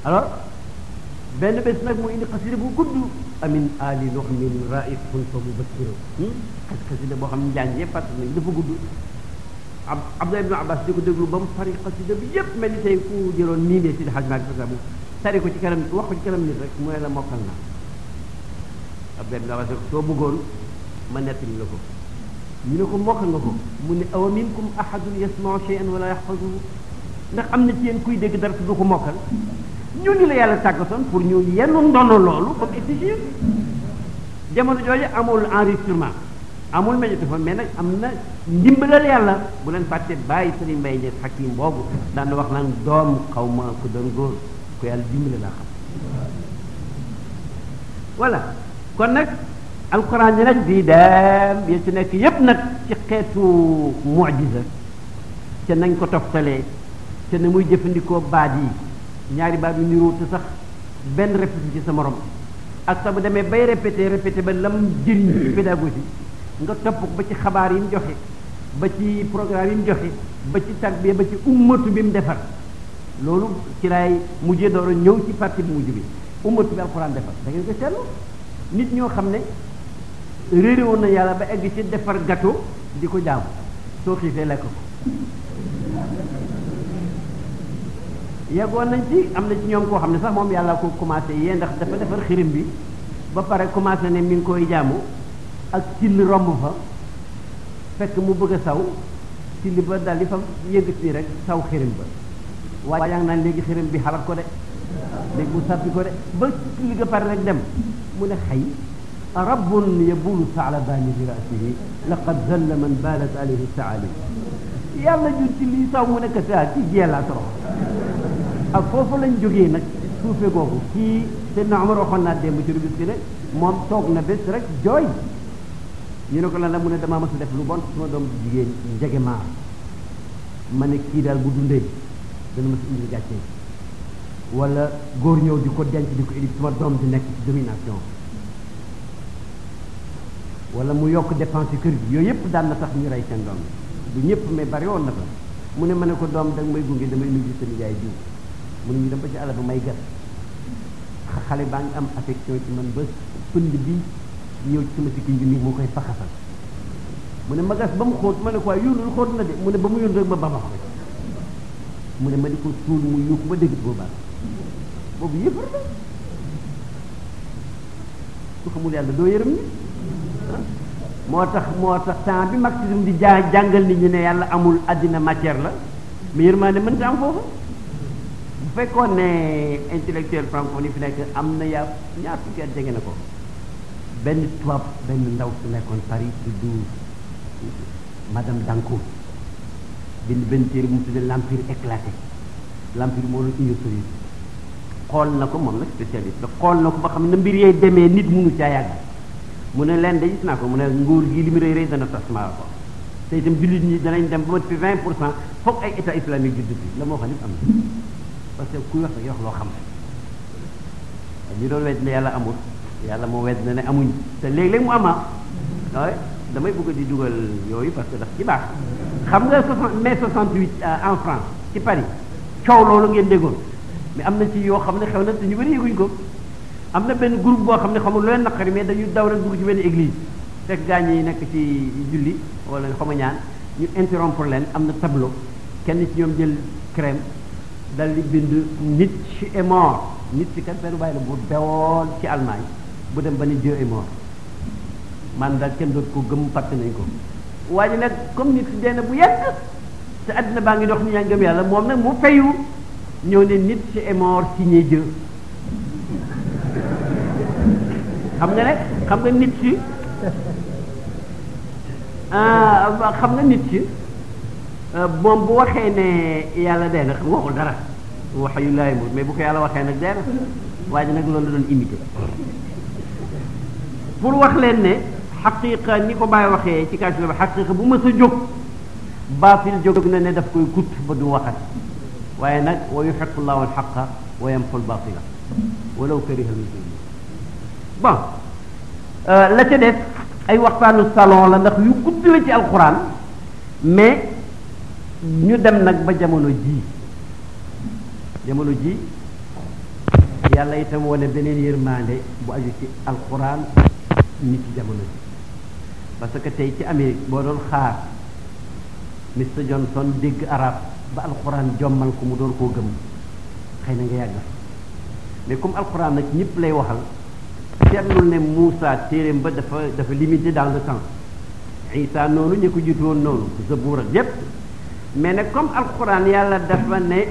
alors benn bés nag mu indi xasida bu gudd amin ali loo xam ne raifun fa mu bakkiro xasida boo xam ne njàng yëpp fàtt nañ dafa gudd Abdullah ibn Abbas di ko déglu ba mu fari xasida bi yëpp mel ni tey ku jëloon nii ne si di xaj maag fasa bu tari ko ci kanam wax ko ci kanam nit rek mu ne la mokkal naa Abdullah ibn Abbas soo bëggoon ma nettali la ko ñu ne ko mokkal nga ko mu ne awa minkum ahadun yasma'u shay'an wala yahfazuhu ndax am na ci yéen kuy dégg dara te du ko mokkal ñooñu la yàlla tàggatoon pour ñu yenn ndono loolu comme exigé jamono jooju amul enregistrement amul magnétophone mais nag am na ndimbalal yàlla bu leen fàtte bàyyi Serigne Mbaye Niass Hakim boobu daan wax naan doom xaw ma ko doon góor ko yàlla dimbale laa xam voilà kon nag alquran yi nag di dem ya ci nekk yépp nag ci xeetu mu'jiza te nañ ko toftalee te na muy jëfandikoo baat yi ñaari baat yu niroo te sax benn répété ci sa morom ak sax bu demee bay répété ba lam jëriñ ci pédagogie nga topp ko ba ci xabaar yi mu joxe ba ci programme yi mu joxe ba ci tarbiya ba ci ummatu bi mu defar loolu ci laay mujjee door a ñëw ci partie bu mujj bi ummatu bi alxuraan defar da ngeen ko seetlu nit ñoo xam ne réeré woon na yàlla ba egg ci defar gâteau di ko jaamu soo xiifee lekk ko yeggoon nañ ci am na ci ñoom koo xam ne sax moom yàlla ko commencé yee ndax dafa defar xirim bi ba pare commencé ne mi ngi koy jaamu ak till romb fa fekk mu bëgg a saw till ba daal di fa yëngat nii rek saw xirim ba waaye yaa ngi naan léegi xirim bi xalaat ko de léegi mu sàppi ko de ba till ga pare rek dem mu ne xëy rabbun yabulu saalabani bi rasihi laqad zalla man balat alayhi saalim yàlla jur ci lii saw mu nekk saa ci jeelaa torox ak foofu lañ jógee nag suufe googu kii Seydina Omar waxoon naa démb ci rubis bi ne moom toog na bés rek jooy ñu ne ko lan la mu ne damaa mës a def lu bon suma doom jigéen njege maar ma ne kii daal bu dundee dana mës a indi gàcce wala góor ñëw di ko denc di ko indi suma doom di nekk ci domination wala mu yokk dépense kër gi yooyu yëpp daan na tax ñu rey seen doom du ñëpp mais bari woon na fa mu ne ma ne ko doom da nga may gunge damay nuyu sa nijaay jiw mu ne ñu dem ba ci àll ba may gas xale baa ngi am affection ci man ba pënd bi ñëw ci sama sikkiñ bi nii moo koy faxasal mu ne ma gas ba mu xóot ma ne ko waaye yónul xóot na de mu ne ba mu yón rek ma bamax rek mu ne ma di ko suul mu yuux ba dégg boobaa boobu yëpp la su xamul yàlla doo yërëm ni moo tax temps bi marxisme di jàngal nit ñi ne yàlla amul àddina matière la mais yërmaande mënta am foofu bu fekkoon ne intellectuel francophone yi fi nekk am na yaa ñaar fukki at jege na ko benn tubaab benn ndaw su nekkoon Paris tudd madame Dancourt benn téere bu mu tuddee l'empire éclaté l'empire moo doon Union soviétique xool na ko moom nag spécialiste la xool na ko ba xam ne mbir yee demee nit mënu caa yàgg mu ne leen de gis naa ko mu ne nguur gi li mu rëy rëy dana tas maa ko te itam jullit ñi danañ dem ba mat fi 20% foog ay état islamique judd fi la moo xam ne am na parce que kuy wax da ngay wax loo xam ne ñu doon wedd ne yàlla amul yàlla moo wedd na ne amuñ te léeg-léeg mu ama waaye damay bëgg di dugal yooyu parce que daf ci baax xam nga mai 68 en France ci Paris coow loolu ngeen déggoon mais am na ci yoo xam ne xew na te ñu bëri yëguñ ko am na benn groupe boo xam ne xamul lu leen naqari mais dañu daw rek dugg ci benn église fekk gaañ yi nekk ci julli wala xama ñaan ñu interrompre leen am na tableau kenn ci ñoom jël crème dal di bind Nietzsche est mort Nietzsche kat benn bàyyi la bu bewoon ci Allemagne bu dem ba ni Dieu est mort man daal kenn dootu ko gëm fàtte nañ ko waa ji nag comme Nietzsche dee na bu yàgg te àddina baa ngi dox ni ñaa gëm yàlla moom nag mu fayu ñëw ne Nietzsche est mort signé Dieu xam nga nag xam nga Nietzsche xam nga Nietzsche moom bu waxee ne yàlla dee na xam nga waxul dara wax yu laay mut mais bu ko yàlla waxee nag dee na waa ji nag loolu la doon imité pour wax leen ne xaqiqa ni ko bàyyi waxee ci kàcc la ba xaqiqa bu mës a jóg baatil jóg na ne daf koy kut ba du waxat waaye nag wa yuhiqqu llahu alxaqa wa yamxu albatila walaw kariha almujrimun bon la ca def ay waxtaanu salon la ndax yu gudd la ci alquran mais ñu dem nag ba jamono ji yàlla itam wane beneen yërmande bu aju ci alquran nit ci jamono ji parce que tey ci Amérique boo doon xaar Mr Johnson dégg arab ba alquran jommal ko mu doon koo gëm xëy na nga yàgg mais comme alquran nag ñëpp lay waxal seetlul ne Moussa téeréem ba dafa limité dans le temps Isa noonu ñu ko jiitu woon noonu Zabuur ak yépp mais nag comme alquran yàlla dafa ne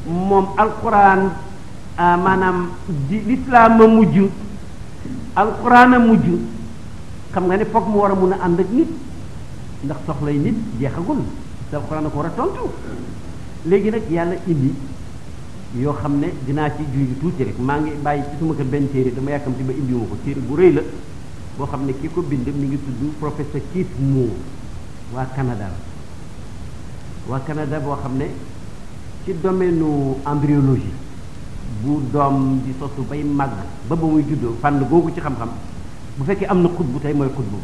moom alquran maanaam di l'islam a mujj alquran a mujj xam nga ne foog mu war a mun a ànd ak nit ndax soxlay nit jeexagul te alquran a ko war a tontu léegi nag yàlla indi yoo xam ne dinaa ci juy tuuti rek maa ngi bàyyi ci suma kër benn téere dama yàkkamti ba indiwuma ko téere bu rëy la boo xam ne kii ko bind mi ngi tudd professeur Keith Moore waa Canada boo xam ne ci domaine embryologie bu doom di sosu bay màgg ba muy juddoo fànn googu ci xam-xam bu fekkee am na xutbu tey mooy xutbu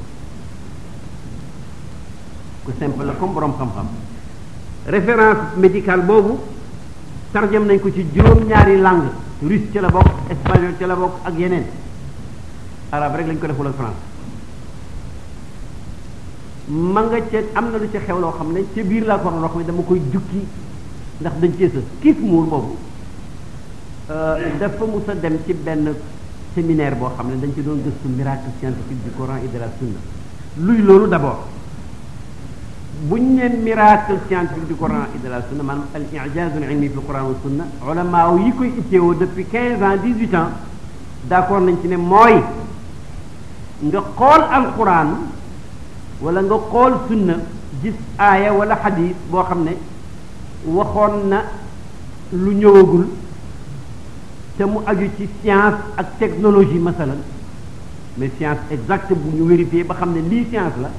ku simple la comme borom xam-xam référence médicale boobu tarjam nañ ko ci juróom-ñaari langue russe ci la bokk espagnol ci la bokk ak yeneen arabe rek lañ ko deful ak France ma nga ca am na lu ca xew loo xam ne ca biir laa ko wax ne dama koy jukki ndax dañ cee sa Keith Moore boobu dafa mus a dem ci benn séminaire boo xam ne dañ ci doon gëstu miracle scientifique du Coran et de la Sunna luy loolu d'abord buñ ne miracle scientifique du Coran et de la Sunna maanaam al i'jaz al ilmi fi Coran wa Sunna ulama yi koy itteewoo depuis 15 ans 18 ans d'accord nañ ci ne mooy nga xool alquran wala nga xool sunna gis aaya wala xadis boo xam ne waxoon na lu ñëwagul te mu aju ci science ak technologie masalan mais science exacte bu ñu vérifier ba xam ne lii science la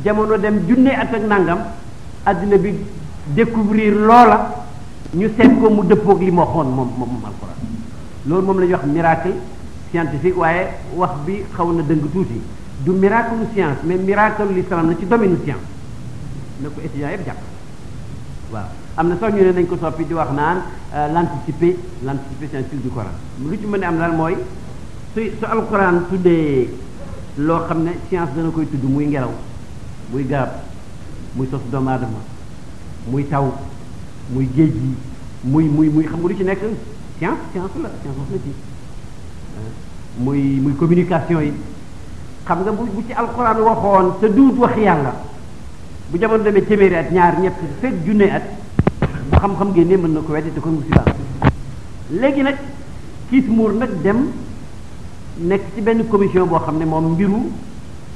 jamono dem junne at ak nangam addina bi découvrir loola ñu seet ko mu dëppoog li mu waxoon moom alquran loolu moom la ñuy wax miracle scientifique waaye wax bi xaw na dëng tuuti du miracle science mais miracle l'islam la ci domaine science na ko étudiants yëpp jàpp waaw am na sax ñu ne nañ ko soppi di wax naan l'anticipé scientifique du Coran lu ci mën a am daal mooy su alquran tuddee loo xam ne science dana koy tudd muy ngelaw muy garab muy sos doomu aadama muy taw muy géej gi muy xam nga lu ci nekk science la science wax na ci muy communication yi xam nga bu ci alquran waxoon te duut wax yàlla bu jamono demee téeméeri at ñaar ñett fekk junne at bu xam-xam génnee mën na ko weddi te kon musiba léegi nag Keith Moore nag dem nekk ci benn commission boo xam ne moom mbiru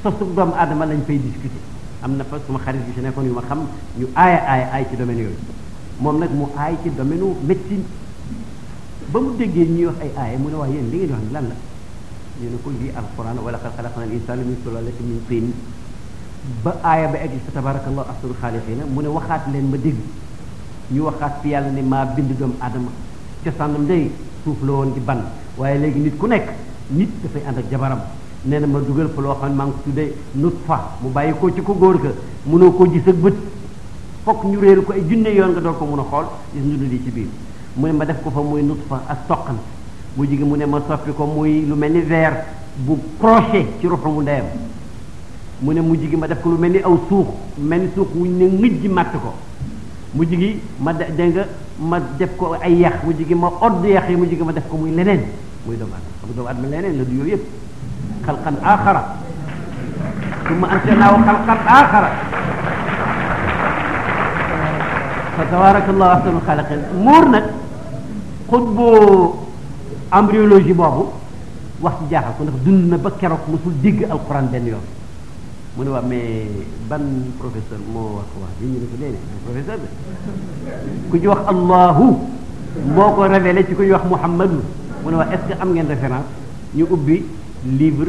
sosu doomu aadama lañ fay discuter am na fa suma xarit bi ci nekkoon yu ma xam ñu aay ci domaine yooyu moom nag mu aay ci domaine médecine ba mu déggee ñuy wax ay aaya mu ne wax yéen li ngeen di wax ni lan la ñu ne ko lii alquran wa laqad xalaqna al insana min sulalatin min tin ba aaya ba egg fa tabarakallahu ahsanul xaaliqiina mu ne waxaat leen ma dégg ñu waxaat fi yàlla ne maa bind doomu aadama cosaanam day suuf la woon di ban waaye léegi nit ku nekk nit dafay ànd ak jabaram nee na ma dugal fa loo xam ne maa ngi ko tuddee nutfa mu bàyyi ko ci ko góor ga mënoo koo gis ak bët fokk ñu réeru ko ay junne yoon nga door ko mun a xool gis ñu di ci biir mu ne ma def ko fa muy nutfa ak toqan mu jigi mu ne ma soppi ko muy lu mel ni verre bu crochet ci ruxu mu ndeyam mu ne mu jigi ma def ko lu mel ni aw suux mel ni suux wuñ ne ngëj ji matt ko mu jigi ma dégg nga ma def ko ay yax mu jigi ma odd yax yi mu jigi ma def ko muy leneen muy doomu adama xam nga doomu adama leneen la du yooyu yëpp xalqan axara summa ansha'naahu xalqan axara fa tabarakallahu ahsanul xaaliqiin muur nag xutbu embryologie boobu wax ci jaaxal ko ndax dund na ba keroog mosul dégg alquran benn yoon mu ne waa mais ban professeur moo wax bi ñu ne ko déedéet professeur bi ku ñu wax allahu moo ko révélé ci ku ñu wax muhammadu mu ne waa est ce que am ngeen référence ñu ubbi livre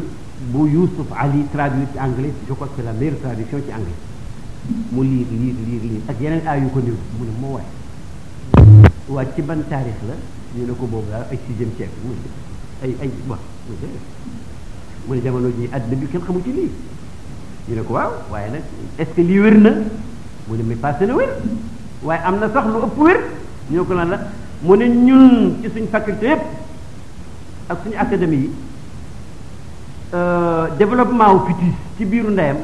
bu Youssouf Ali traduit ci anglais je crois que c'est la meilleure traduction ci anglais mu lire ak yeneen aay yu ko niw mu ne moo waa ci ban taarix la ñu ne ko boobu daal ay 6e siècle mu ay wax mu ne jamono ji àddina bi kenn xamu ci lii ñu ne ko waaw waaye nag est ce que lii wér na mu ne mais passé na wér waaye am na sax lu ëpp wér ñu ne ko lan la mu ne ñun ci suñ faculté yépp ak suñu académie yi développement wu fœtus ci biiru ndeyam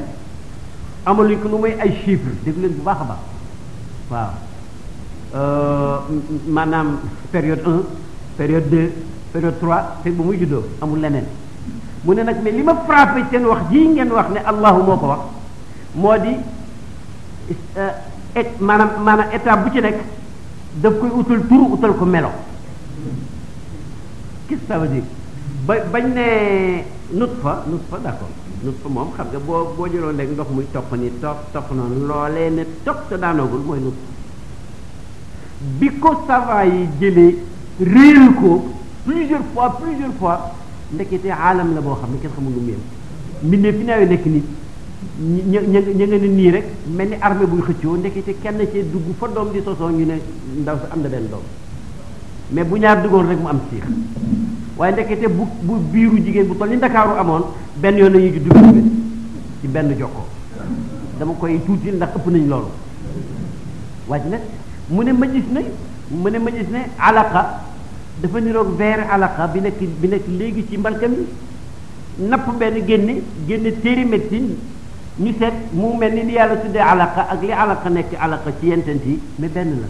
amaluñ ko nu muy ay chiffres déglu leen bu baax a baax waaw maanaam période 1 période 2 période 3 fekk bu muy juddoo amul leneen mu ne nag mais li ma frappé seen wax jii ngeen wax ne allahu moo ko wax moo di maanaam étape bu ci nekk daf koy utal tur utal ko melo qu'est-ce que ça veut dire bañ ne nutfa d'accord nutfa moom xam nga boo jëloon rek ndox muy topp ni topp noonu loolee ne topp te daanoogul mooy nutfa bi ko savant yi jëlee réel ko plusieurs fois ndekete aalam la boo xam ne kenn xamul lu mu yem mbindee fi naawe nekk nit ña nga ne nii rek mel ni armée buy xëccoo ndekete kenn cee dugg fa doom di sosoo ñu ne ndaw si am na benn doom mais bu ñaar duggoon rek mu am siix waaye ndekete bu biiru jigéen bu toll ni Ndakaaru amoon benn yoon nañu ci dugg ci benn jokkoo dama koy tuuti ndax ëpp nañ loolu waaye nag mu ne ma gis ne alaqa dafa niroog verre alaqa bi nekk léegi ci mbalkam yi napp benn génne téere médecine ñu seet mu mel ni li yàlla tuddee alaqa ak li alaqa nekk alaqa ci yentent yi mais benn la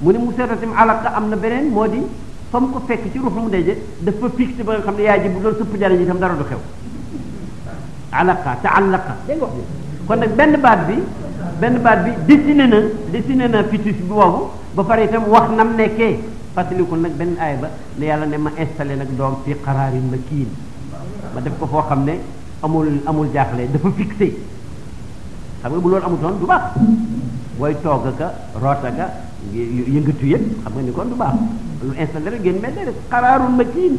mu ne mu seetatim alaqa am na beneen moo di fa mu ko fekk ci ruux mu deje dafa fixé ba nga xam ne yaay ji bu doon sëpp jariñ itam dara du xew alaqa ta'allaqa dégg nga wax bi kon nag benn baat bi dessiné na fœtus bi boobu ba pare itam wax nam nekkee fàttaliku nag benn aaya ba ne yàlla ne ma installé nag doom fi qaraarin makiin ma def ko foo xam ne amul jaaxle dafa fixé xam nga bu loolu amutoon du baax booy togg ka roota ka yëngatu yëpp xam nga ni kon du baax lu installé rek génn mais déedéet qaraarun makiin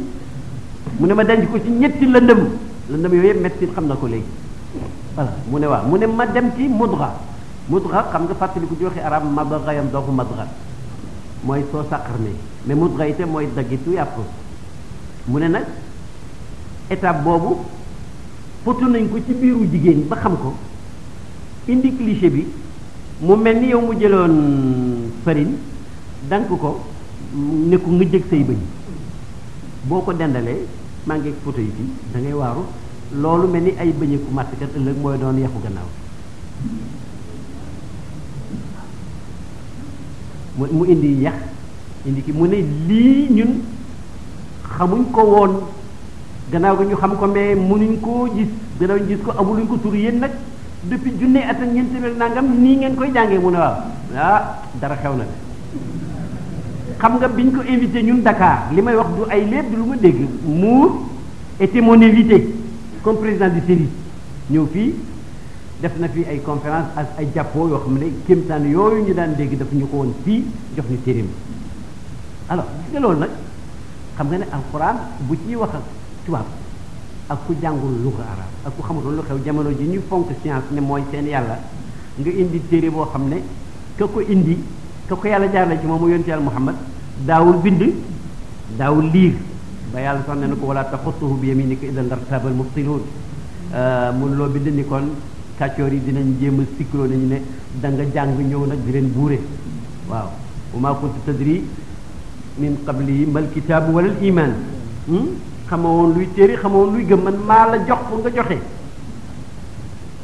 mu ne ma denc ko ci ñetti lëndëm yooyu yëpp médecine xam na ko léegi voilà mu ne waaw mu ne ma dem ci mudra xam nga fàttaliku joxe arab madra yam doofu madra mooy soo sàqar ne mais mudra itam mooy daggitu yàpp mu ne nag étape boobu foto nañ ko ci biiru jigéen ba xam ko indi cliché bi mu mel ni yow mu jëloon farine dank ko ne ko nga jëg say bëñ boo ko dendalee maa ngi photo yi fii da ngay waaru loolu mel ni ay bëñeeku màttkat ëllëg mooy doon yaxu gannaaw mu indi yax indi ki mu ne lii ñun xamuñ ko woon gannaaw ga ñu xam ko mais mënuñ koo gis gannaaw ñu gis ko amuluñ ko tur yéen nag depuis junne at ak ñeent téeméer nangam nii ngeen koy jàngee mu ne waaw dara xew na de xam nga biñ ko invité ñun Dakar li may wax du ay léeb du lu ma dégg Mour était mon invité comme président du CERI ñëw fii def na fi ay conférence ak ay jàppoo yoo xam ne kéemtaan yooyu ñu daan dégg daf ñu ko woon fii jox ñu téeréem alors gis nga loolu nag xam nga ne alxuraan bu ciy wax ak tubaab ak ku jàngul luga arab ak ku xamutoon lu xew jamono ji ñu fonk science ne mooy seen yàlla nga indi téere boo xam ne ka ko yàlla jaarale ci moom mu yonent yàlla Muhammad daawul bind daawul liir ba yàlla sax ne na ko wala taxutuhu bi yaminika idan lartabal mubtilun mun loo bind ni kon kàccoor yi dinañ jéem a sikkiloo nañu ne da nga jàng ñëw nag di leen buure waaw wa ma kuntu tadri min qablihi mal kitaabu wala al iman xamoon luy téere xamoon luy gëm man maa la jox pour nga joxe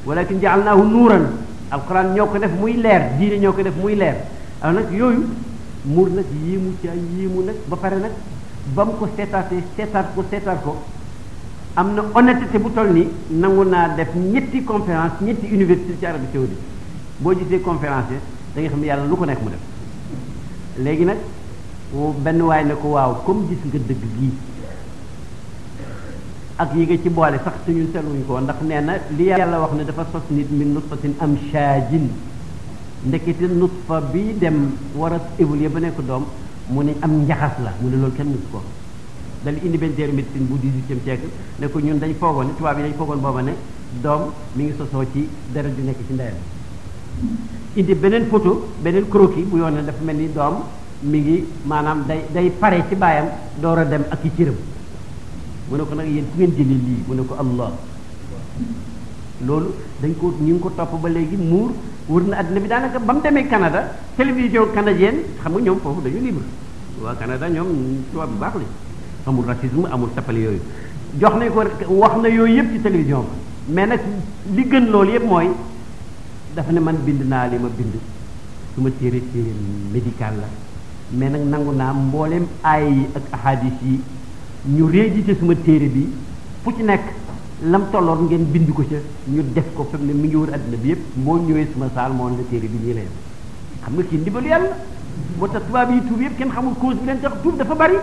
walakin ja'alnaahu nuuran alquran ñoo ko def muy leer diine ñoo ko def muy leer alors nag yooyu muur nag yéemu nag ba pare nag ba mu ko seetaat ko am na honnêteté bu toll ni nangu naa def ñetti conférence ñetti université ci Arabie Saoudite boo gisee conférence da nga xam ne yàlla lu ko nekk mu def léegi nag benn waay ne ko waaw comme gis nga dëgg gii ak yi nga ci boole sax te ñun seetluñu ko ndax nee na li yàlla wax ne dafa sos nit min nutfatin amshaajin ndekete nutfa bi dem war a évoluer ba nekk doom mu ne am njaxas la mu ne loolu kenn musu ko dal indi benn téere médecine bu 18e siècle ne ko ñun dañ foogoon ne tubaab yi dañ foogoon booba ne doom mi ngi sosoo ci deret di nekk ci ndeyam indi beneen photo beneen croquis bu yoon ne dafa mel ni doom mi ngi maanaam day pare ci baayam door a dem ak i cëram mu ne ko nag yéen fu ngeen jëlee lii mu ne ko Allah loolu ñu ngi ko topp ba léegi muur wër na àddina bi daanaka ba mu demee Canada télévision canadienne xam nga ñoom foofu dañu libre waa Canada ñoom tubaab bu baax la amul racisme amul tapale yooyu jox nañ ko wax na yooyu yëpp ci télévision mais nag li gën loolu yëpp mooy dafa ne man bind naa li ma bind su ma téere médical la mais nag nangu naa mbooleem aay yi ak ahadis yi ñu réédité suma téere bi fu ci nekk lam tolloon ngeen bind ko ca ñu def ko fam ne mi ngi wër àddina bi yëpp moo ñëwee suma saal moo la téere bi nii la xam nga kii ndibalu yàlla moo tax tubaab yi tuub yëpp kenn xamul cause bi leen tax tuub dafa bari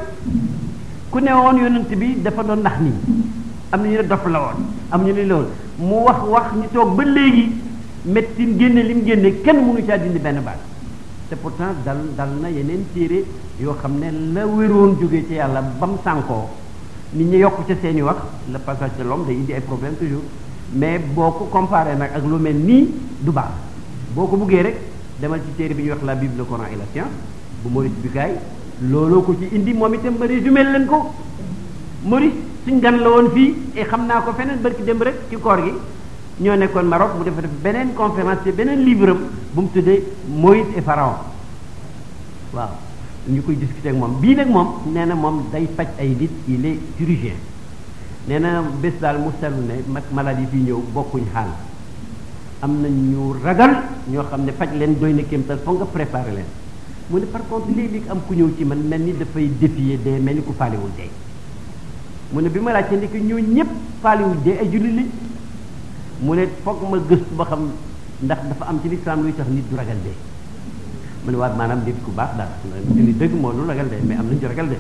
ku ne woon yonent bi dafa doon nax nit ñi am na ñu ne dof la woon am ñu ne loolu mu wax ñu toog ba léegi médecine génne li mu génne kenn mënu caa dindi benn baat te pourtant dal na yeneen téere yoo xam ne la wéroon jógee ci yàlla ba mu sànkoo nit ñi yokk ca seeni wax le passage de l'homme day indi ay problème toujours mais boo ko comparé nag ak lu mel nii du baax boo ko buggee rek demal ci téere bi ñuy wax la Bible le Coran et la science bu Maurice Bucaille looloo ko ci indi moom itam ba résumé leen ko Maurice suñ gan la woon fii et xam naa ko feneen barki dem rek ci koor gi ñoo nekkoon Maroc mu def beneen conférence ci beneen livre am bu mu tuddee Moïse et Pharaon waaw ñu koy discuter ak moom bii nag moom nee na moom day faj ay nit il est chirurgien nee na bés daal mu seetlu ne maladie fii ñëw bokkuñ xaal am na ñu ragal ñoo xam ne faj leen doy na kéemtal foog nga préparer leen mu ne par contre léeg-léeg am ku ñëw ci man mel ni dafay défier dee mel ni ku faalewul dee mu ne bi ma laajte ni que ñoo ñëpp faalewul dee ay jullit li mu ne foog ma gëstu ba xam ndax dafa am ci lislaam luy tax nit du ragal dee mu ne waat maanaam nit ku baax daal jullit dëgg moo lu ragal dee mais am nañu ci ragal dee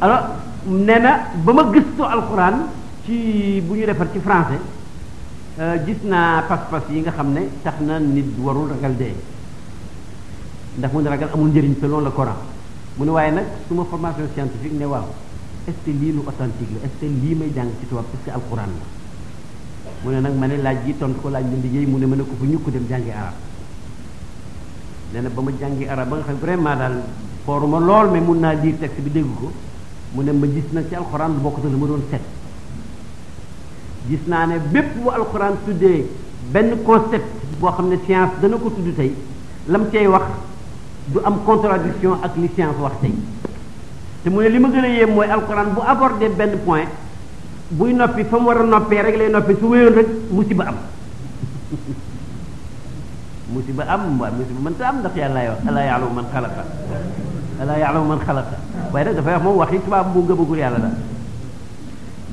alors nee na ba ma gëstu alxuraan ci bu ñu defar ci français gis naa pas-pas yi nga xam ne tax na nit warul ragal dee ndax mu ne ragal amul njëriñ selon le Coran mu ne waaye nag suma formation scientifique ne waaw est-ce que lii lu authentique la est-ce que lii may jàng ci tubaab est-ce que alxuraan la mu ne nag ma ne laaj ji tontu ko laaj la liggéey mu ne ma ne ko fu ñukk dem jàngi arab nee na ba ma jàngi arab ba nga xam vraiment daal fooruma lool mais mun naa lire texte bi dégg ko mu ne ma gis nag ci alxuraan lu bokk te la ma doon set gis naa ne bépp bu alxuraan tuddee benn concept boo xam ne science dana ko tudd tey lam cay wax du am contradiction ak li science wax tey te mu ne li ma gën a yéem mooy alxuraan bu abordé benn point buy noppi fa mu war a noppee rek lay noppi su wéyoon rek musiba am musiba am waaye musiba mënta am ndax yàlla wax alaa ya'lamu man xalaqa alaa ya'lamu man xalaqa waaye nag dafay wax moom waxi tubaab bu ngëbagul yàlla daal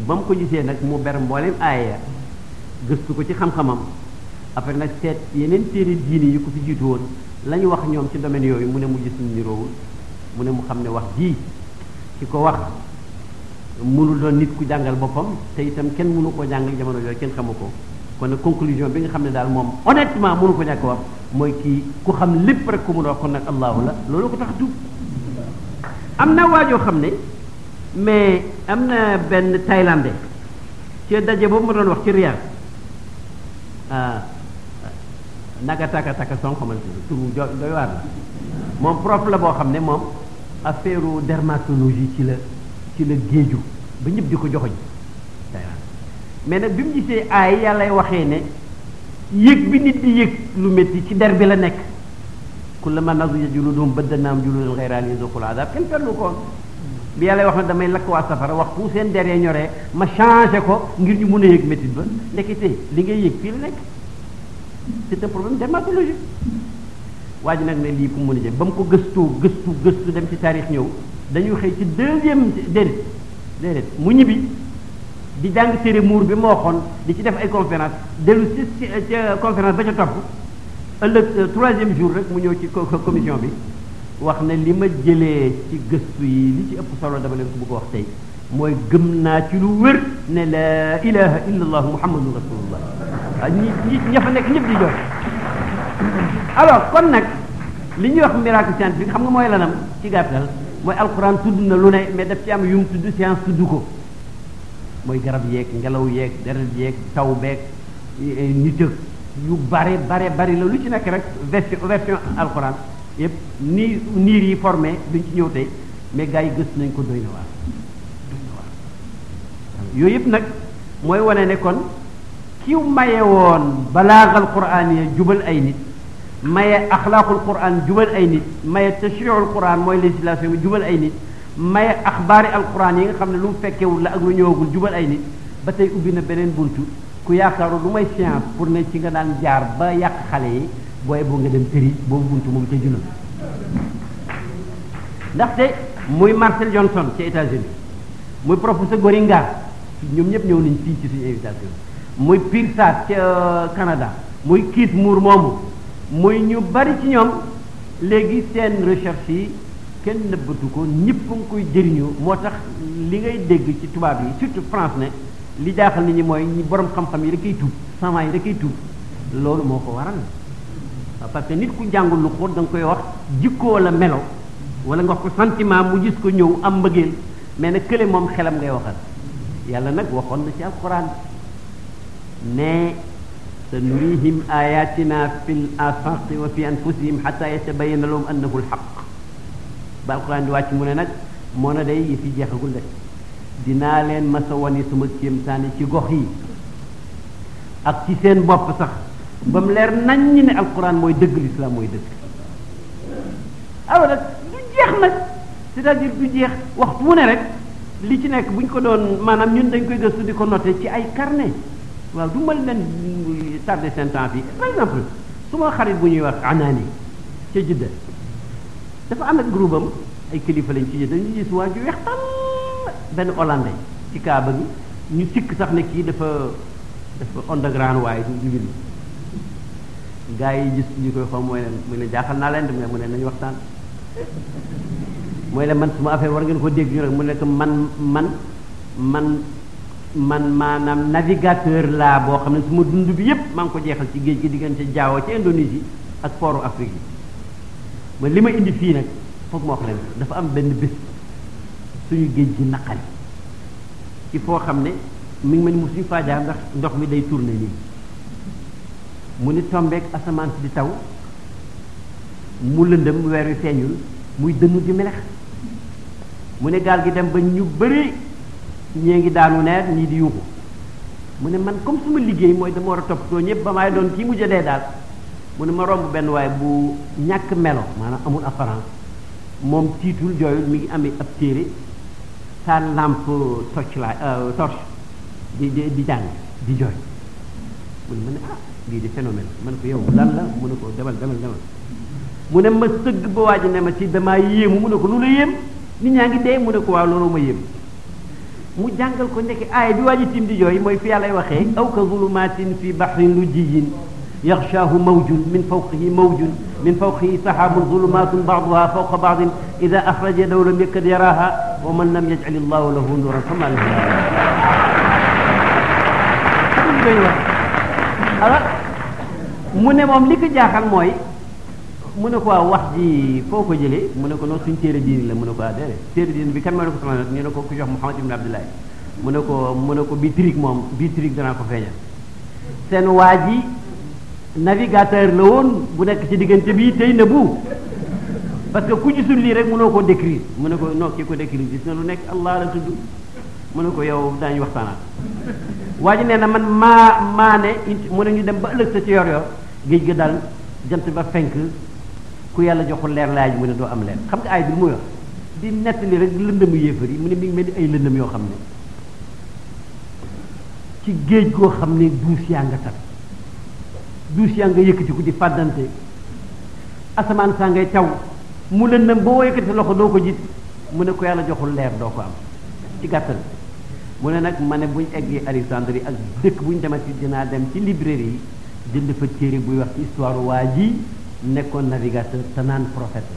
ba mu ko gisee nag mu ber mboolem aaya gëstu ko ci xam-xamam après nag seet yeneen téere diini yi ko fi jiitu woon la ñu wax ñoom ci domaine yooyu mu ne mu gis ñu niroowul mu ne mu xam ne wax ji ci ko wax mënul doon nit ku jàngal boppam te itam kenn mënu koo jàngal jamono yooyu kenn xamu ko kon nag conclusion bi nga xam ne daal moom honnêtement mënu ko ñàkk wax mooy kii ku xam lépp rek ku mun a wax kon nag allahu la loolu ko tax tuub am na waajoo xam ne mais am na benn thaïlandais ci daje boobu ma doon wax ci Riyad naga taka son xamante ne turu doy waar la moom prof la boo xam ne moom affaire dermatologie ci la géeju ba ñëpp di ko joxoñ mais nag bi mu gisee aay yàllay waxee ne yëg bi nit di yëg lu métti ci der bi la nekk kullama nadijat juluduhum baddalnaahum juluudan ghayrahaa liyazuuqul azaab kenn ferlu ko bi yàllay wax ne damay lakk waa safara wax fu seen der yee ñoree ma changé ko ngir ñu mun a yëg métti ba ndekete li ngay yëg fii la nekk c'est un problème dermatologique waa ji nag ne lii fu mu mën a jëm ba mu ko gëstu dem ci taarix ñëw dañuy xëy ci deuxième déedéet mu ñibbi di jàng téere muur bi ma waxoon di ci def ay conférence dellu ci ca conférence ba ca topp ëllëg troisième jour rek mu ñëw ci commission bi wax ne li ma jëlee ci gëstu yi li ci ëpp solo dama leen ko bëgg a wax tey mooy gëm naa ci lu wér ne la ilaha illa allah muhammadun rasulullah waaw ña fa nekk ñëpp di jox alors kon nag li ñuy wax miracle scientifique xam nga mooy lanam ci gàttal mooy alquran tudd na lu ne mais daf ci am yu mu tudd science tudd ko mooy garab yeeg ngelaw yeeg deret yeeg taw beeg nit ak yu bare bari la lu ci nekk rek version alquran yëpp niir yi formé duñ ci ñëw tey mais gars yi gëstu nañ ko doy na waar yooyu yëpp nag mooy wane ne kon kiw maye woon balaagal quraan yi jubal ay nit maye axlaaqul quraan jubal ay nit maye tashriul quraan mooy législation bi jubal ay nit may axbaari alquran yi nga xam ne lu mu fekkewul la ak lu ñëwagul jubal ay nit ba tey ubbi na beneen buntu ku yaakaaru lu may science pour ne ci nga daan jaar ba yàq xale yi booy boo nga dem tëri boobu buntu moom ca junal ndaxte muy Marcel Johnson ci États-Unis muy professeur Goringa ñoom ñëpp ñëw nañ fii ci suñu invitation muy Pirsat ca Canada muy Keith Moore moomu muy ñu bari ci ñoom léegi seen recherche yi kenn nëbbatu ko ñëpp a ngi koy jëriñoo moo tax li ngay dégg ci tubaab yi surtout France ne li jaaxal nit ñi mooy ñi borom xam-xam yi da koy tuub savant yi da koy tuub loolu moo ko waral parce que nit ku jàngul lu xóot da nga koy wax jikkoo wala melo wala nga wax ko sentiment mu gis ko ñëw am mbëggeel mais nag kële moom xelam ngay waxal yàlla nag waxoon na ci alquran ne sa nurihim ayatina fil afaqi wa fi anfusihim hatta yatabayyana lahum annahu alhaq ba alquran di wàcc mu ne nag moo na day yi fi jeexagul de dinaa leen masa wani suma kéemtaani ci gox yi ak ci seen bopp sax ba mu leer nañ ñi ne alquran mooy dëgg l'islam mooy dëgg alors nag du jeex nag c'est-à-dire du jeex waxtu wu ne rek li ci nekk bu ñu ko doon maanaam ñun dañ koy gëstu di ko noté ci ay carnet waaw du mal leen tardé seen temps fii par exemple su ma xarit bu ñuy wax anaani ca Jidda dafa am ak groupe am ay kilifa lañ ci Jidda ñu gis waa ju weex tal benn hollandais ci kaaba gi ñu sikk sax ne kii dafa underground waaye du jullit gaa yi gis ñu koy xool mooy leen mu ne jaaxal naa leen dem mu ne nañu waxtaan mooy leen man suma affaire war ngeen ko dégg ñu rek mu nekk man maanaam navigateur laa boo xam ne suma dund bi yépp maa ngi ko jeexal ci géej gi diggante Jaawo ci Indonésie ak pooru Afrique yi ma li ma indi fii nag foog ma wax leen dafa am benn bés suñu géej gi naqari ci foo xam ne mi ngi mel ni mu suñu faa jaar ndax ndox mi day tourner nii mu ni tombeek asamaan si di taw mu lëndëm weer wi feeñul muy dënnu di melex mu ne gaal gi dem ba ñu bëri ñee ngi daanu neer ñii di yuuxu mu ne man comme suma liggéey mooy dama war a toppatoo ñëpp ba maay doon kii mujj dee daal mu ne ma romb benn waaye bu ñàkk melo maanaam amul apparence moom tiitul jooyul mi ngi amee ab téere sa lampe torche di jàng di jooy mu ne ma ne ah lii di phénomène ma ne ko yow lan la mu ne ko demal mu ne ma sëgg ba waa ji ne ma ci damaa yéemu mu ne ko lu la yéem nit ñaa ngi dee mu ne ko waaw loolu ma yéem mu jàngal ko ndeke aaya bi waa ji tim di jooy mooy fi yàllay waxee aw ka zulumatin fi bahrin lujjiyin yaxshaahu mawjun min fawqihi sahabun zulumatun ba'duha fawqa ba'din ida axraja yadahu lam yakad yaraha wa man lam yaj'al allahu lahu nuran fama lahu alors mu ne moom li ko jaaxal mooy mu ne ko waaw wax ji foo ko jëlee mu ne ko noonu suñ téere diini la mu ne ko déedéet téere diini bi kan moo ne ko sama ñu ne ko ku jox Muhammad ibn Abdullah mu ne ko bii trick danaa ko feeñal seen waa ji navigateur la woon bu nekk ci diggante bi tey na bu parce que ku gisul lii rek mënoo koo décrire mu ne ko non kii ko décrire gis na lu nekk Allah la tudd mu ne ko yow daañu waxtaanaat waa ji nee na man maa ne mu ne ñu dem ba ëllëg sa ci yor géej ga dal jant ba fenk ku yàlla joxul leer laaj mu ne doo am leer xam nga ay bi muy wax di nettali rek lëndëmu yéefar yi mu ne mi ngi mel ni ay lëndëm yoo xam ne ci géej goo xam ne duus yaa nga tat duus yaa nga yëkkati ku di fàddante asamaan saa ngay taw mu lëndëm boo yëkkati sa loxo doo ko gis mu ne ko yàlla joxul leer doo ko am ci gàttal mu ne nag ma ne buñ eggee Alexandrie ak dëkk buñ demati dinaa dem ci librairie yi jënd fa téere buy wax ci histoire waa ji nekkoon navigateur te naan prophète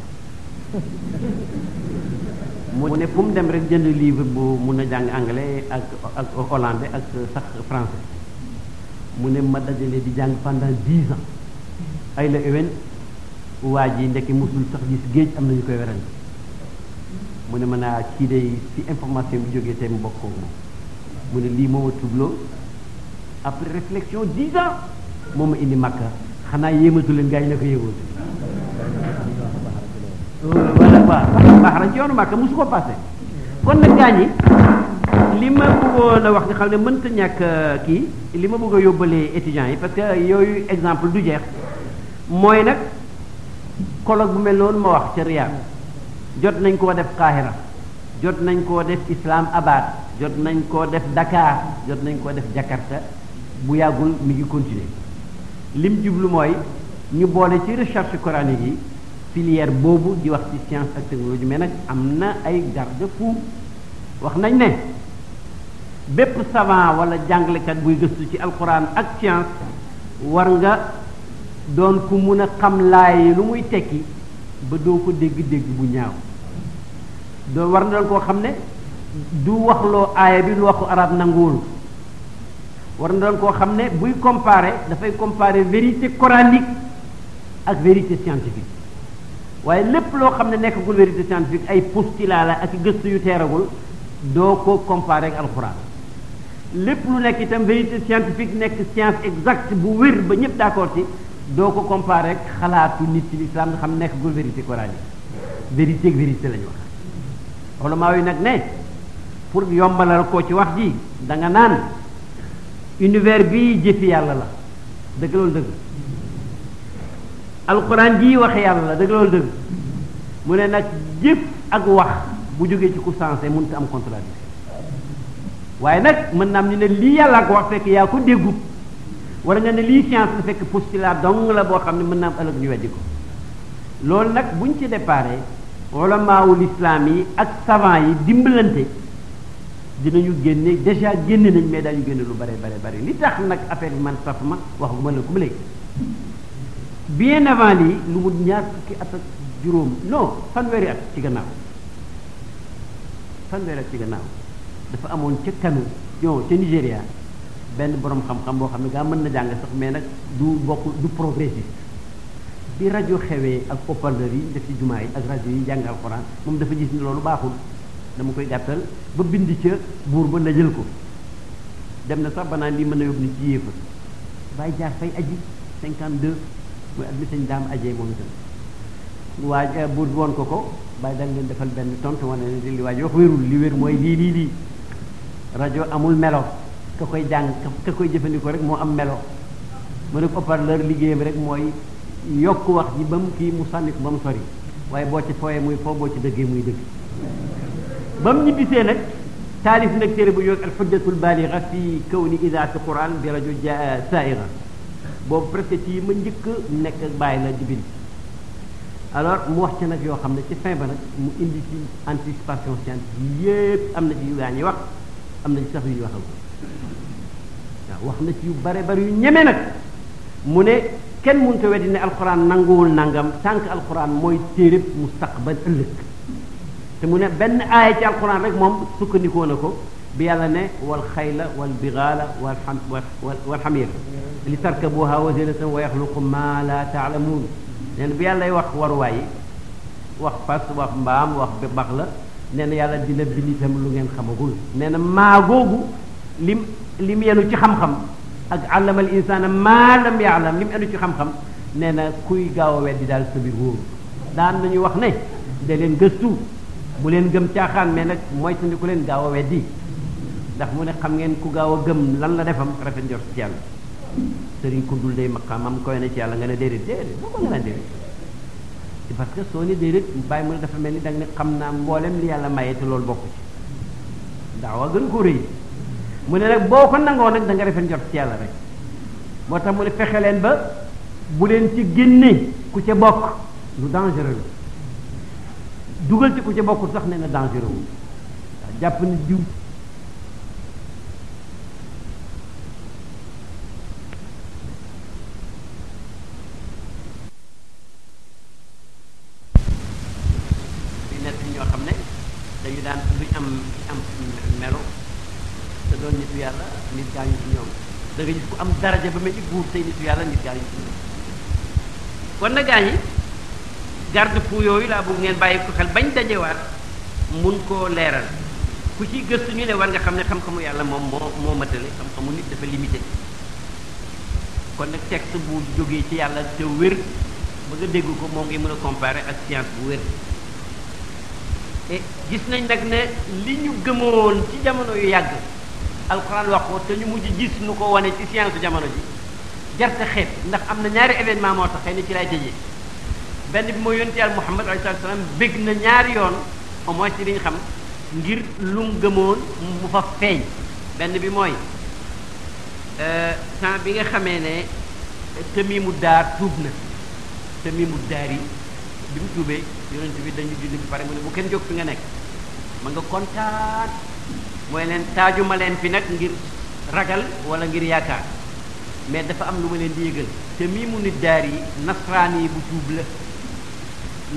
mu ne fu mu dem rek jënd livre bu mun a jàng anglais ak hollandais ak sax français mu ne ma dajale di jàng pendant 10 ans ay la ewen waa ji ndekki musul sax gis géej am nañu koy werante mu ne ma naa kii day ci information bi jógee te mu bokk moom mu ne lii moo ma tubloo après réflexion 10 ans moo ma indi Makka xanaa yéematu leen gaa yi na ko yéematu voilà waaw baax na ci yoonu Makka mosu ko passé kon nag gaa ñi li ma bëggoon a wax nga xam ne mënta ñàkk kii li ma bëgg a yóbbalee étudiants yi parce que yooyu exemple du jeex mooy nag colloque bu mel noonu ma wax ca Riyad jot nañ koo def Qahira jot nañ koo def Islamabad jot nañ koo def Dakar jot nañ koo def Jakarta bu yàggul mi ngi continuer lim jublu mooy ñu boole ci recherche coranique yi filière boobu di wax ci science ak technologie mais nag am na ay garde-fou wax nañ ne bépp savant wala jàngalekat buy gëstu ci alquran ak science war nga doon ku mun a xam laay lu muy tekki ba doo ko dégg-dégg bu ñaaw doon war na doon koo xam ne du waxloo aaya bi lu waxu arab nanguwul war na doon koo xam ne buy comparer dafay comparer vérité coranique ak vérité scientifique waaye lépp loo xam ne nekkagul vérité scientifique ay postulat la ak gëstu yu teeragul doo ko comparer ak alxuraan lépp lu nekk itam vérité scientifique nekk science exacte bu wér ba ñëpp d'accord ci doo ko comparer ak xalaatu nit ci l'islam nga xam nekkagul vérité coranique vérité ak vérité la ñu wax ulama yi nag ne pour yombalal ko ci wax ji da nga naan univers bi jëfi yàlla la dëgg loolu dëgg alquran ji wax yàlla la dëgg loolu dëgg mu ne nag jëf ak wax bu jógee ci ku sensé mënut am contradiction waaye nag mën na am ñu ne lii yàlla ko wax fekk yaa ko déggut wala nga ne lii science la fekk postulat dong la boo xam ne mën na am ëllëg ñu weddi ko loolu nag buñ ci déparé ulamaawul islam yi ak savant yi dimbalante dinañu génne déjà génne nañ mais dañu génne lu bare li tax nag affaire bi man saf ma wax bu ma la ko léegi bien avant lii lu mu ñaar fukki at ak juróom non fanweeri at ci gannaaw dafa amoon ca Kano yow ca Nigéria benn borom xam-xam boo xam ne gaa mën na jàng sax mais nag du progressiste bi rajo xewee ak haut-parleur yi def ci jumaa yi ak rajo yi jàng alxuraan moom dafa gis ni loolu baaxul dama koy gàttal ba bind ca buur ba na jël ko dem na sax ba naan lii mën na yóbbu ni ci yéefa bàyyi jaar fay aji 52 mooy at mi sañ daam ajee moom itam waaj buur bi woon ko bàyyi dañ leen defal benn tontu wane ne li waaj wax wérul li wér mooy lii rajo amul melo ka koy jàng ka koy jëfandikoo rek moo am melo mu ne haut-parleur liggéeyam rek mooy yokk wax ji ba mu kii mu sànni ko ba mu sori waaye boo ci fooyee muy foo boo ci dëggee muy dëgg ba mu ñibbisee nag taalif nag téere bu yokk al hujjatul baligha fi kawni idaati quran bi rajo saira boobu presque ci ma njëkk nekk bàyyi la di bind alors mu wax ci nag yoo xam ne ci fin ba nag mu indi ci anticipation scientifique yépp am na ci yu gaa ñi wax am na ci sax yu ñu waxal waaw wax na ci yu bare yu ñeme nag mu ne kenn mënut a weddi ne alxuraan nanguwul nangam tànk alxuraan mooy téereb mustaqbal ëllëg te mu ne benn aaya ci alxuraan rek moom sukkandikoo na ko bi yàlla ne wal xayla wal bigaala wal xamir li tarkabuha wa zinatan wa yaxluqu ma la taalamuun nee na bi yàlla lay wax waruwaay yi wax fas wax mbaam wax bax la nee na yàlla dina bind itam lu ngeen xamagul nee na maa googu lim yenu ci xam-xam ak allamal insaana maa lam yaalam lim yenu ci xam-xam nee na kuy gaaw a weddi daal sa biir wóoru daan nañu wax ne da leen gëstu bu leen gëm caaxaan mais nag moytandi ku leen gaaw a weddi ndax mu ne xam ngeen ku gaaw a gëm lan la defam rafet njort ci yàlla sëriñ ku dul day maqaamam koy na ci yàlla nga ne déedéet boo ko nga naan déedéet c'est parce que soo ne déedéet bàyyi mu ne dafa mel ni da nga ne xam naa mboolem li yàlla maye te loolu bokk ci daawa gën ko rëy mu ne nag boo ko nangoo nag da nga rafet njort ci yàlla rek moo tax mu ne fexe leen ba bu leen ci génne ku ca bokk lu dangereux la dugal ci ku ca bokkul sax nee na dangereux wu waaw jàpp ni diw dañu daan duñ am melo te doon nitu yàlla nit gaañu ci ñoom da nga gis ku am daraja ba mel ni buur tey nitu yàlla nit gaañu ci ñoom kon na gaañi garde fou yooyu laa bëgg ngeen bàyyi ko xel bañ dajewaat mun koo leeral ku ci gëstu ñu ne war nga xam ne xam-xamu yàlla moom moo matale xam-xamu nit dafa limité kon nag texte bu jógee ci yàlla te wér ba nga dégg ko moo ngi mën a comparer ak science bu wér et gis nañ nag ne li ñu gëmoon ci jamono yu yàgg alxuraan wax ko te ñu mujj gis nu ko wane ci science jamono ji jarte xeet ndax am na ñaari événement moo tax xëy na ci lay tëjee benn bi mooy yonent Yàlla Muhammad alayhi salaam bég na ñaari yoon au moins ci li ñu xam ngir lum gëmoon mu fa feeñ benn bi mooy temps bi nga xamee ne Tamiimu Daar tuub na Tamiimu Daar yi bi mu tuubee yonent bi dañu julli bi pare mu ne bu kenn jóg fi nga nekk ma nga kontaan mooy leen taajuma leen fi nag ngir ragal wala ngir yaakaar mais dafa am lu ma leen di yëgal Tamiimu Daar yi nasraan yi bu tuub la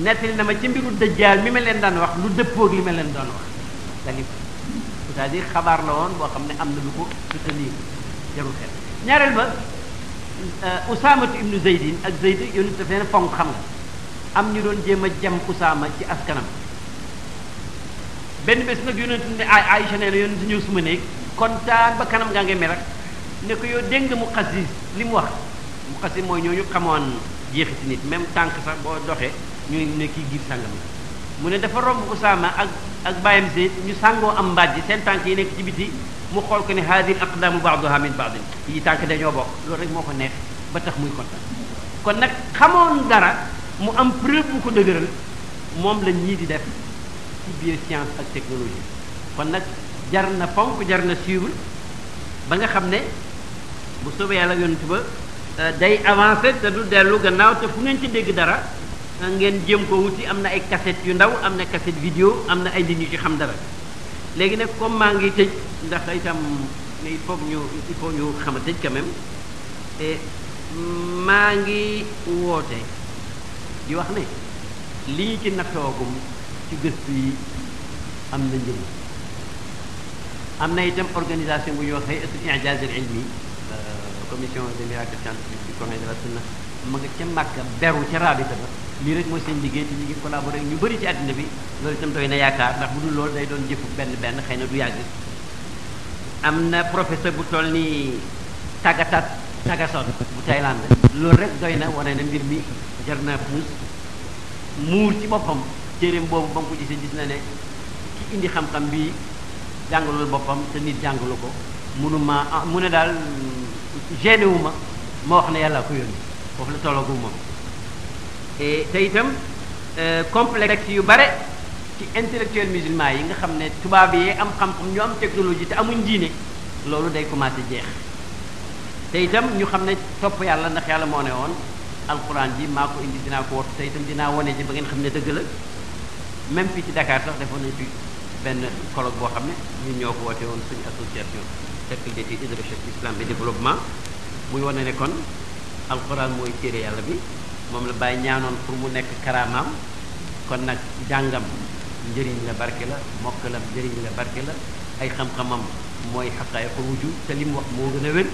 nettali na ma ci mbiru dajjaal mi ma leen daan wax lu dëppoog li ma leen doon wax c'est-à-dire xabaar la woon boo xam ne am na lu ko soutenir jarul xel ñaareel ba Usaamatu ibnu Zeydin ak Zeyd yonent daf leen fonk xam nga am ñu doon jéem a jam Usaama ci askanam benn bés nag yonent ne Aïcha nee na yonent ñëw suma néeg kontaan ba kanam ngaa ngi mel ne ko yow dégg nga Muqasis li mu wax Muqasis mooy ñooñu xamoon jeexiti nit même tànk sax boo doxee ñu ne kii giir sàngam la mu ne dafa romb Usaama ak bàyyam Zeyd ñu sàngoo am mbaaj seen tànk yi nekk ci biti mu xool ko ne haadil aqdaamu ba'duha min ba'din yi tànk dañoo bokk loolu rek moo ko neex ba tax muy kontaan kon nag xamoon dara mu am preuve bu ko dëgëral moom la ñii di def ci biir science ak technologie kon nag jar na fonk jar na suivre ba nga xam ne bu soobee yàlla yonent ba day avancé te du dellu gannaaw te fu ngeen ci dégg dara ngeen jéem ko wuti am na ay cassette yu ndaw am na cassette vidéo am na ay nit ñu ci xam dara léegi nag comme maa ngi tëj ndax itam il faut ñu xam a tëj quand même et maa ngi woote di wax ne li ñu ci nattoogum ci gëstu yi am na njëriñ am na itam organisation bu ñuy wax hay'atul i'jaz al-ilmi commission des miracles scientifiques du Coran de la Sunna ma nga ca Makka beru ca rabita ba lii rek mooy seen liggéey te ñu ngi collaboré ñu bëri ci àddina bi loolu itam doy na yaakaar ndax bu dul loolu day doon jëfu benn xëy na du yàgg am na professeur bu toll ni Tagason bu Thaïlande loolu rek doy na wane na mbir mi jar naa puus muur ci boppam téeréem boobu ba mu ko gisee gis na ne ki indi xam-xam bi jàngalul boppam te nit jàngalu ko mu ne daal gêné wu ma wax ne yàlla ko yónni foofu la tolloogu moom te itam complexe yu bare ci intellectuel musulman yi nga xam ne tubaab yi am xam-xam ñu am technologie te amuñ diine loolu day commencé jeex te itam ñu xam ne topp yàlla ndax yàlla moo ne woon alquran ji maa ko indi dinaa ko wattu te itam dinaa wane ji ba ngeen xam ne dëgg la même fii ci Dakar sax defoon nañ fi benn colloque boo xam ne ñun ñoo ko woote woon suñu association cercle d'études et de recherche islam et développement muy wane ne kon alquran mooy téere yàlla bi moom la bàyyi ñaanoon pour mu nekk karaamaam kon nag jàngam njëriñ la barke la mokkalam njëriñ la barke la ay xam-xamam mooy xaqaayiqul wujud te li mu wax moo gën a wér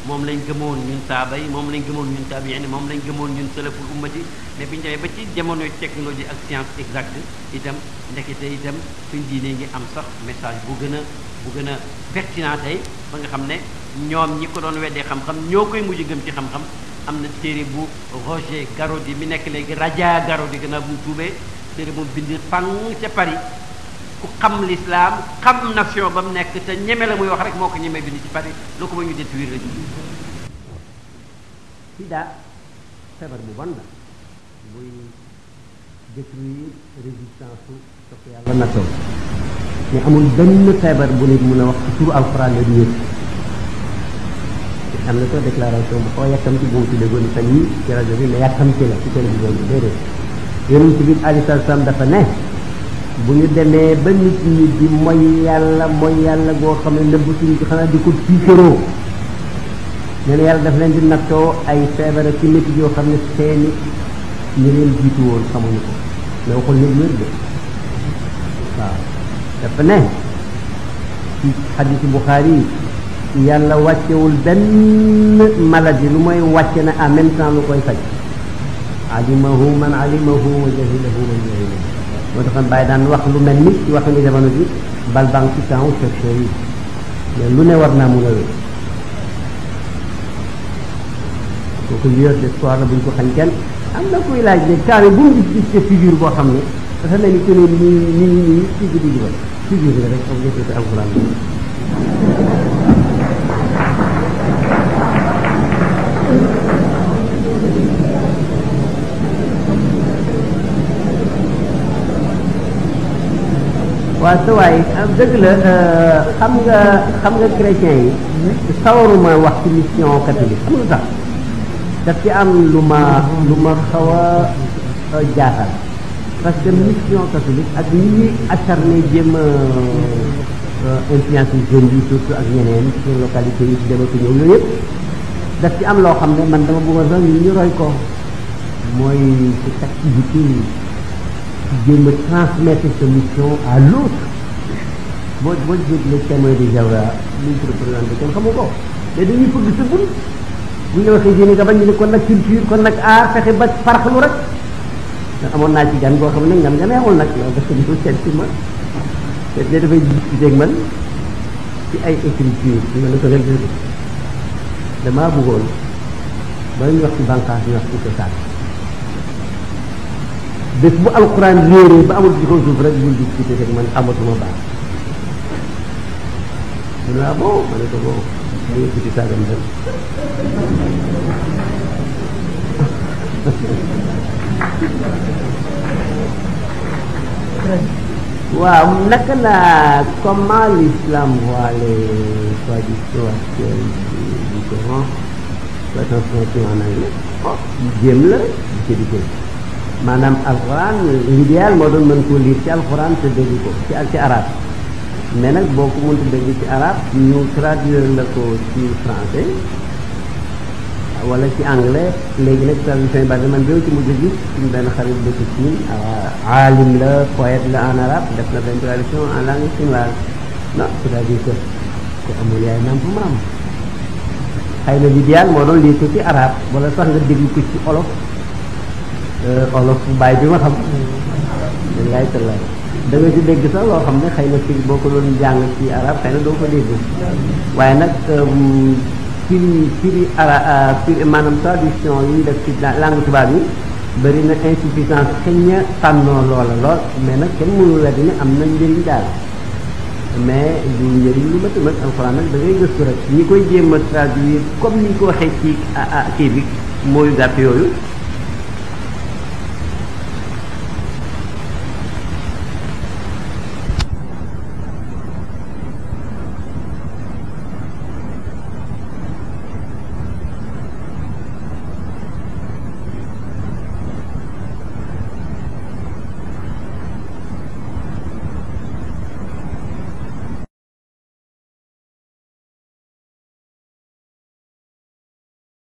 moom lañ gëmoon ñun saaba yi moom lañ gëmoon ñun taabiin moom lañ gëmoon ñun salaful ummati mais bi ñu demee ba ci jamono technologie ak science exacte itam ndekete itam suñ diine ngi am sax message bu gën a pertinent tey ba nga xam ne ñoom ñi ko doon weddee xam-xam ñoo koy mujj gëm ci xam-xam am na téere bu Roger Garaudy mi nekk léegi Raja Garaudy gannaaw bu mu tuubee téere bu bind fang ca Paris ku xam l'islam xam nation ba mu nekk te ñeme la muy wax rek moo ko ñemee bind ci Paris loo ko ba ñu détruire la sida feebar bu bon la buy détruire résistance su topp yàlla nation mais amul benn feebar bu nit mun a wax ci turu alxuraan la du wér am na ko déclaration bu xaw a yàkkamti bu mu ci déggoon fan yi ci rajo bi mais yàkkamti la ci télévision bi déedéet yonent bi alayhi salaam dafa ne bu ñu demee ba nit ñi di mooy yàlla goo xam ne nëbbatuñ ci xanaa di ko tiitaroo nee na yàlla daf leen di nattoo ay feebar ci nit yoo xam ne seeni ñu leen jiitu woon xamuñu ko mais waxul nit wér de waaw dafa ne ci xadiisu Buxaari yi yàlla wàccewul benn maladie lu mooy wàcce na en même temps lu koy faj alimahu man alimahu wa jahilahu man jahilahu moo taxoon bàyyi daan wax lu mel ni ci wax ni jamono ji bal bang ci temps chercheurs yi mais lu ne war naa mun a wér kooku lueur d'espoir la buñ ko xañ kenn am na kuy laaj ne carré bu mu gis ci figure boo xam ne dafa mel ni que ne nii ci guddi ba figure la rek comme jëfee alxuraan waaw sa waay dëgg la xam nga chrétien yi sawaruma wax ci mission catholique xam nga tax daf ci am lu ma xaw a jaaxal parce que mission catholique ak ni ñuy acharné jéem a influence jeune bi surtout ak ñeneen sur localité yi ci dem ak ñëw yooyu yëpp daf ci am loo xam ne man dama bëggoon sax ñu roy ko mooy cette activité jéem a transmettre sa mission à l'autre boo jég les témoins de Jéhovah luñ ko représenté kenn xamu ko mais dañuy fëgg sa bun bu ñu la waxee diine nga bañ ñu ne kon nag culture kon nag aar fexe ba farxalu rek amoon naa ci gan boo xam ne ngam nga neexul nag yow parce que di ko seet si ma te ne dafay discuter ak man ci ay écriture ñu ne ko rek damaa bëggoon ba ñu wax ci bànqaas ñu wax ci cosaan bés bu alxuraan réeree ba amul ci kaw suuf rek bul discuter rek man amatuma baax mu ne bon ma ne ko bon mu ngi ci saagam dem waaw naka la comment l'islam voit les traditions actuelles du Coran soit transformation en anglais jéem la di ko maanaam alxuraan l'idéal moo doon mën koo lire ci alxuraan te dégg ko ci arabe mais nag boo ko mënta dégg ci arabe ñu traduire la ko ci français wala ci anglais léegi nag traduction yi bari man béw ci mujj gis suñu benn xarit dëkk Chine aalim la poète la en arabe def na benn traduction en langue chinoise non c'est-à-dire que ku amul yaay namp maam xëy na l'idéal moo doon lire ko ci arabe wala sax nga dégg ko ci olof olof baay bi ma xam laay talla da nga ci dégg sax loo xam ne xëy na fii boo ko doon jàng ci arab xëy na doo ko dégg waaye nag firi maanaam traduction yi ñu def ci langue tubaab yi bëri na insuffisance xëy na tànnoo loola lool mais nag kenn mënul la ne am na njëriñ daal mais du njëriñ lu mat a mat alxuraan nag da ngay gëstu rek ñi koy jéem a traduire comme ni ñu ko waxee ci kii bi mooy gàtt yooyu